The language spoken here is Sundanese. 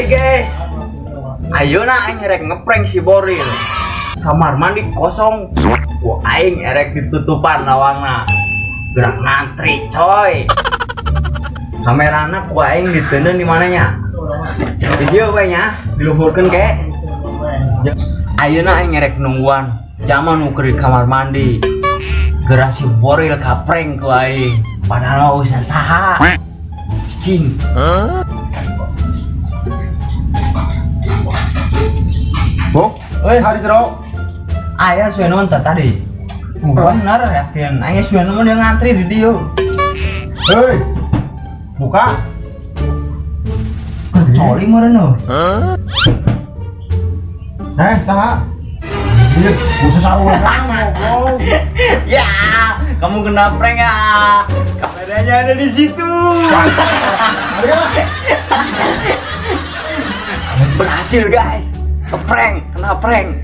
Hai guys, ayeuna aing rek ngeprank si Boril. Kamar mandi kosong, gua aing erek ditutupan lawangna. Gerak ngantri coy. Kamerana ku aing diteundeun di mananya? Di dieu we nya, diluhurkeun ke. Ayeuna aing erek nungguan zaman nu keur di kamar mandi. Gerak si Boril kaprank ku aing. Padahal mah usah saha. Cing. Bok, hari jero. Ayah suwe nonton tadi. Bener yakin. Ayah suwe nonton dia ngantri di dieu. Hei. Buka. Kecuali meureun euy. Saha? Iya, khusus urang goblok. Ya, kamu kena prank ya. Kameranya ada di situ. Berhasil guys. Keprank, kena prank.